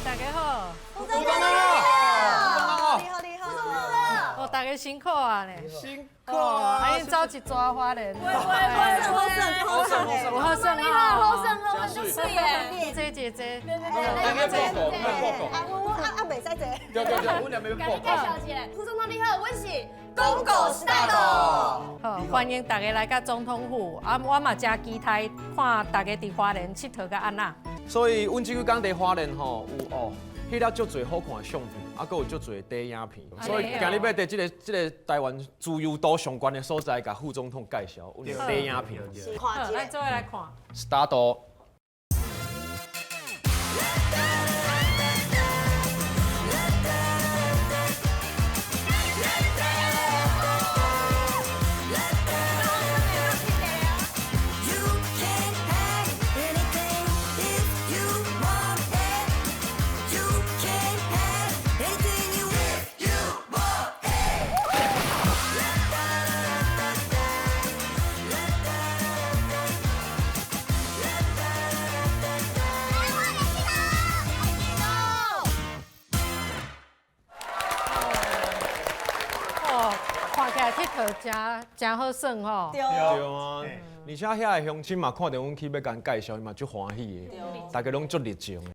大家好。副總統好，你好你好。哦，大家辛苦啊咧。辛苦啊！啊，𪜶走一逝花蓮。喂喂喂，好耍好耍有好耍你好，好耍好，足媠的。坐坐坐。來來報告，來報告。啊，我啊啊，袂使坐。對對對，阮兩邊報共你介紹一下，副總統你好，阮是公狗 style。好，歡迎大家來到總統府。啊，我嘛誠期待看大家佇花蓮𨑨迌甲按怎。所以，阮這幾工佇花蓮吼有哦，翕了足濟好看的相片，啊，閣有足濟短影片。所以今日欲佇這個台灣自由度上懸的所在，共副總統介紹阮的短影片。好，咱做伙來看。 Start。 You can have anything if you want it. You can have anything you if you want it. La da da da da, la da da da, la da da da. I wanna go. 哦，看起來𨑨迌誠誠好耍吼。對。對啊，而且遐的鄉親嘛，看著阮去欲共𪜶介紹，伊嘛足歡喜的，大家攏足熱情的。